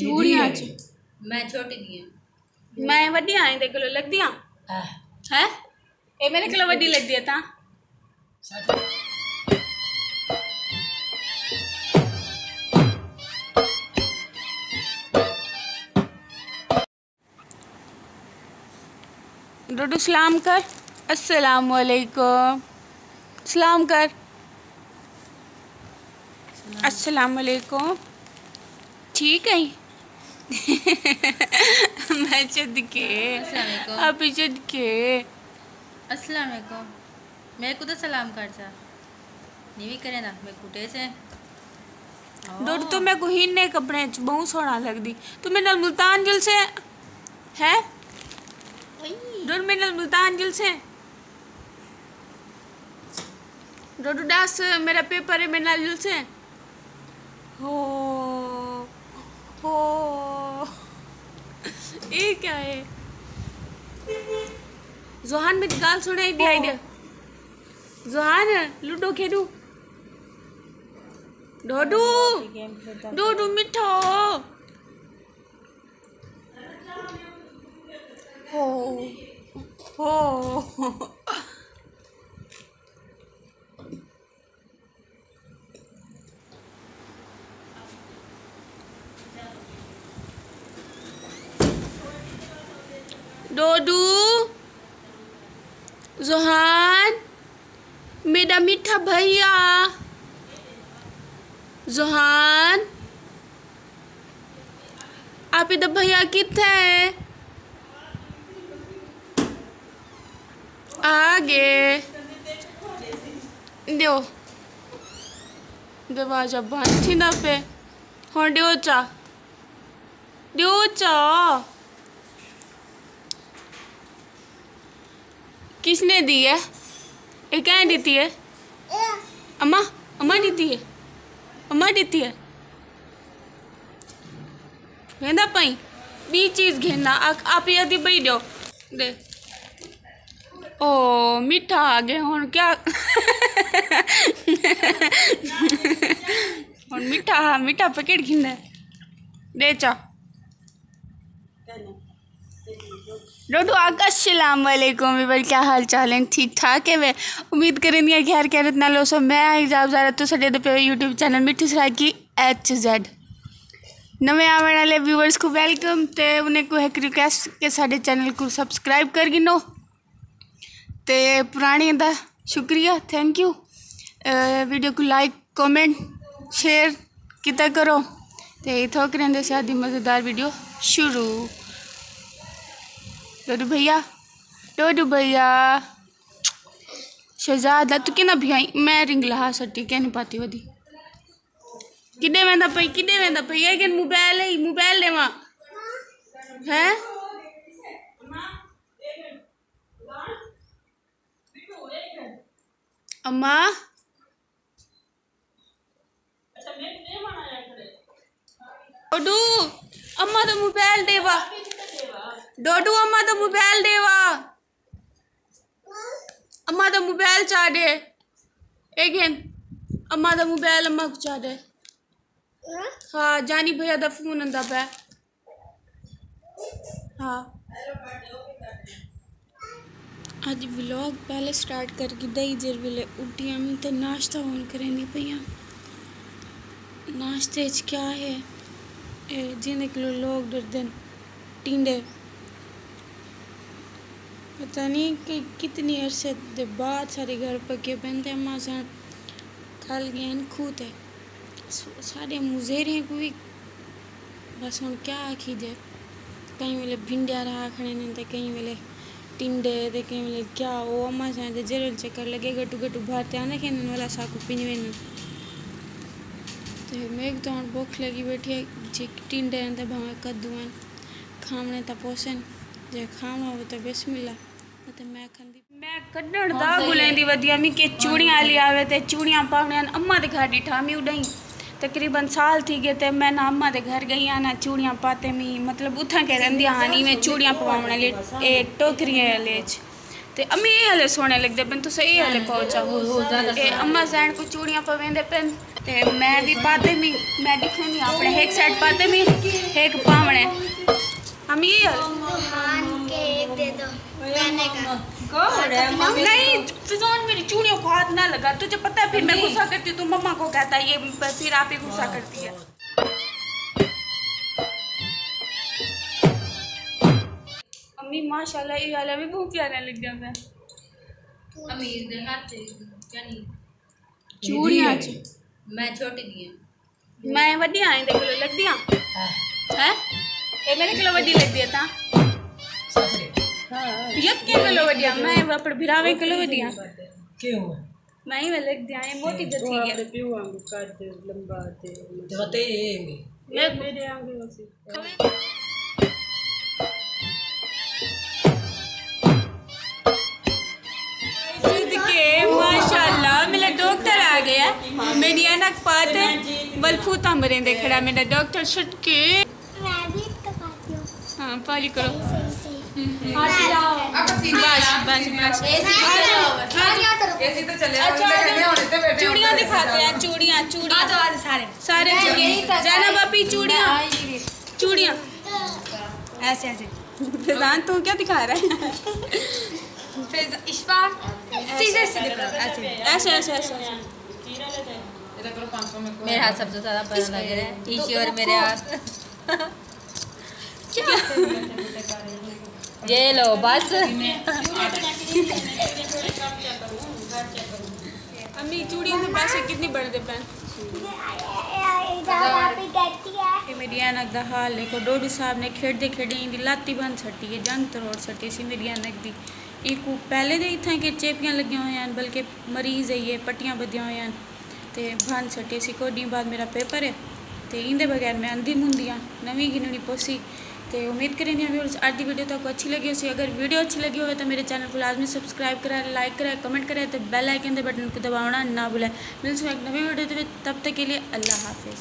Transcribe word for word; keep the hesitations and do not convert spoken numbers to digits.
بوڑھیاں چ۔ میں چھوٹی نہیں ہاں۔ میں وڈی ہاں، ایندے کولوں لگدی ہاں۔ ہیں؟ اے میرے کولوں وڈی لگدی ہے تاں۔ ڈوڈو سلام کر۔ السلام علیکم۔ سلام کر۔ السلام علیکم۔ ٹھیک ہیں؟ میں چد کے۔ السلام علیکم۔ آپ چد کے۔ السلام علیکم۔ میرے کو تو سلام کر جا۔ نیوی کریں نا، میں کٹے سے۔ ڈوڈو تو میں کو ہی نے کپڑے چ بہت سوہنا لگدی۔ تو میرے نال ملتان جلسے ہیں؟ ڈوڈو میرے نال ملتان جلسے۔ ڈوڈو ڈس میرا پیپر ہے، میرے نال جلسے۔ ہو، ہو۔ اے کیا ہے؟ زوہان میری گال سنائی دی آئی دے۔ زوہان، لوڈو کھیڈو۔ ڈوڈو، ڈوڈو مٹھا۔ ہو، ہو۔ ڈوڈو، زوہان، میݙا مٹھا بھیا، زوہان، آپ دا بھیا کتھے ہے؟ آ ڳئے۔ ݙیو۔ دروازہ بند تھیندا پئے۔ ہݨ ݙیو چا۔ ݙیو چا۔ کس نے دی ہے؟ اے کہیں ݙتی ہے؟ اماں، اماں ݙتی ہے؟ اماں ݙتی ہے؟ ویندا پئیں؟ ٻی چیز گھندا، آکھ، آپ ہی ادھی ٻئی ݙیو۔ ݙے۔ او، مٹھا آ ڳئے، ہݨ کیا؟ ہݨ مٹھا، ہا، مٹھا پیکٹ گھندا ہے۔ ݙے چا۔ ڈوڈو آکھ، السلام علیکم ویور، کیا حال چال ہیں؟ ٹھیک ٹھاک ہے وے؟ امید کریندی ہاں خیر خیریت نال ہوسو۔ میں ہاں حجاب زہرا، تساں ݙیہدے پئے ہو یوٹیوب چینل مٹھی سرائیکی ایچ زیڈ۔ نویں آوݨ والے ویورز کوں ویلکم، تے انہیں کوں ہک ریکویسٹ کہ ساݙے چینل کوں سبسکرائب کر گھنو۔ تے پراݨی دا شکریہ، تھینک یو۔ اے، ویڈیو کوں لائک، کمنٹ، شیئر کیتا کرو۔ تے اتھوں کریندے سے آدھی مزیدار ویڈیو شروع۔ ڈوڈو بھیا، ڈوڈو بھیا، شہزاد، تو کینا بھیائی؟ میں رنگ لہا سٹی، کینے پاتی ودی؟ کݙے ویندا پئی، کݙے ویندا پئی؟ اے کن موبائل ہے، موبائل ݙیواں۔ ہیں؟ اماں۔ ڈوڈو، اماں دا موبائل ݙیوا۔ ڈوڈو، اماں دا موبائل ݙیوا۔ اماں دا موبائل چا ݙے۔ اے گھن۔ اماں دا موبائل اماں کوں چا ݙے۔ ہاں، جانی بھیا دا فون آندا پیا۔ ہاں۔ اڄ ولاگ پہلے سٹارٹ کر گھدا ہئی، جیڑھے ویلے اٹھی ہمی تے ناشتہ ہون کریندی پئی ہاں۔ ناشتے اچ کیا ہے؟ اے جیندے کولوں لوگ ݙردن، ٹینڈے۔ پتہ نہیں کہ کتنی عرصے دے بعد ساݙے گھر پکے پئن تے اماں سݨ کھل ڳئے ہن کھوہ تے۔ س-، ساݙے مزیریں کوں وی بس ہݨ کیا آکھیجے، کہیں ویلے بھنڈیاں رہا کھڑے نے تے کہیں ویلے ٹنڈے تے کہیں ویلے کیا۔ او اماں ساݙے تے جیڑھے ویلے چکر لڳے گٹو گٹو بھر تے آندے کھیندن، ولا ساکوں پنجوین۔ تے میک تاں ہݨ بکھ لڳی ٻیٹھی ہے، جے ٹنڈے ہن تے بھاویں کدو ہن، کھاوݨے تاں پوسن، جے کھاوݨا ہووے تاں بسم اللہ۔ تے میں کھاندی میں کڈھݨ دا ڳولیندی ودی ہمی کہ چوڑیاں آلی آوے تے چوڑیاں پاوݨیاں ہن۔ اماں دے گھر ݙٹھا ہمی اݙاہیں تقریباً سال تھی ڳئے تے میں نہ اماں دے گھر ڳئی ہاں نہ چوڑیاں پاتے ہمی، مطلب اتھاں کے رہندیاں ہن، ایویں چوڑیاں پواوݨ آلے، اے ٹوکریاں آلے اچ۔ تے امی اے آلے سوہݨے لڳدے پن، تساں اے آلے پاؤ چا۔ اے اماں زین کوں چوڑیاں پویندے پن۔ تے میں بھی پاتے بھی، میں ݙکھے بھی اپݨے ہک سیٹ پاتے بھی، ہک پاوݨے۔ ہم یہ دوہان کے ایک دے دو، میں نے کہا۔ نہیں، فضان، میری چوڑیوں کو ہاتھ نہ لگا، تجھے پتہ ہے پھر میں غصہ کرتی ہوں تو مما کو کہتا ہے، یہ پھر آپ ہی غصہ کرتی ہے۔ امی، ماشاءاللہ، یہ والا بھی بہت پیارا لگدا پیا۔ امیر دے ہاتھ تے یعنی چوڑیاں چ۔ میں چھوٹی دی ہاں۔ میں وݙی آں، ایندے کولوں لڳدی آں۔ ہیں؟ اے میݙے کولوں وݙی لڳدی ہے تاں۔ یکے کولوں وݙی آں، میں اپݨے بھراویں کولوں وݙی آں۔ کیوں؟ میں ہی لڳدی آں، اے موٹی جو تھی ہے۔ پیو وانگوں قد لمبا تے۔ تے وتے اے میں۔ میݙے آنگے ہوسی۔ صدقے، ماشاءاللہ، میرا ڈاکٹر آ گیا۔ میری عینک پاتے، ول پھوتاں مریندے کھڑا میرا ڈاکٹر۔ صدقے۔ میں بھی تو پاتی ہوں۔ ہاں، پاری کرو۔ صحیح، صحیح، صحیح۔ بس، بس، بس۔ اچھا، چوڑیاں دکھاتے ہیں، چوڑیاں، چوڑیاں۔ سارے چوڑیاں۔ زینب آپی، چوڑیاں۔ چوڑیاں۔ ایسے، ایسے۔ فیضان، تو کیا دکھا رہا ہے؟ فیض-، اشفاق، سیدھے، سیدھے کرو۔ ایسے۔ ایسے، ایسے، ایسے، ایسے۔ میرے ہاتھ سب سے زیادہ برا لگ رہا ہے۔ ایشی اور میرے ہاتھ۔ کیا؟ یہ لو، بس۔ امی، چوڑیاں دے پیسے کتنی بݨدے پئن؟ اے میری عینک دا حال ݙیکھو، ڈوڈو صاحب نے کھیݙدے کھیݙدے ایندی لت ہی بھن سٹی ہے، جنگ تروڑ سٹی سی میری عینک دی۔ اینکوں پہلے دے اتھاں کے چیپیاں لڳیاں ہوئیاں ہن، بلکہ مریض ہے، یہ پٹیاں ٻدھیاں ہوئیاں ہن تے بھن سٹی سی۔ کجھ ݙینھ بعد میرا پیپر ہے تے ایندے بغیر میں اندھی مندھی ہاں، نویں گھنݨی پوسی۔ تے امید کریندی ہاں ویورز، اڄ دی ویڈیو تہاکوں اچھی لڳی ہوسی۔ اگر ویڈیو اچھی لڳی ہووے تاں میرے چینل کوں لازمی سبسکرائب کرائے، لائک کرائے، کمنٹ کرائے تے بیل آئیکن دے بٹن کوں دباوݨا نہ بھلائے۔ ملسوں ہک نویں ویڈیو دے وچ، تب تک کے لیے اللہ حافظ۔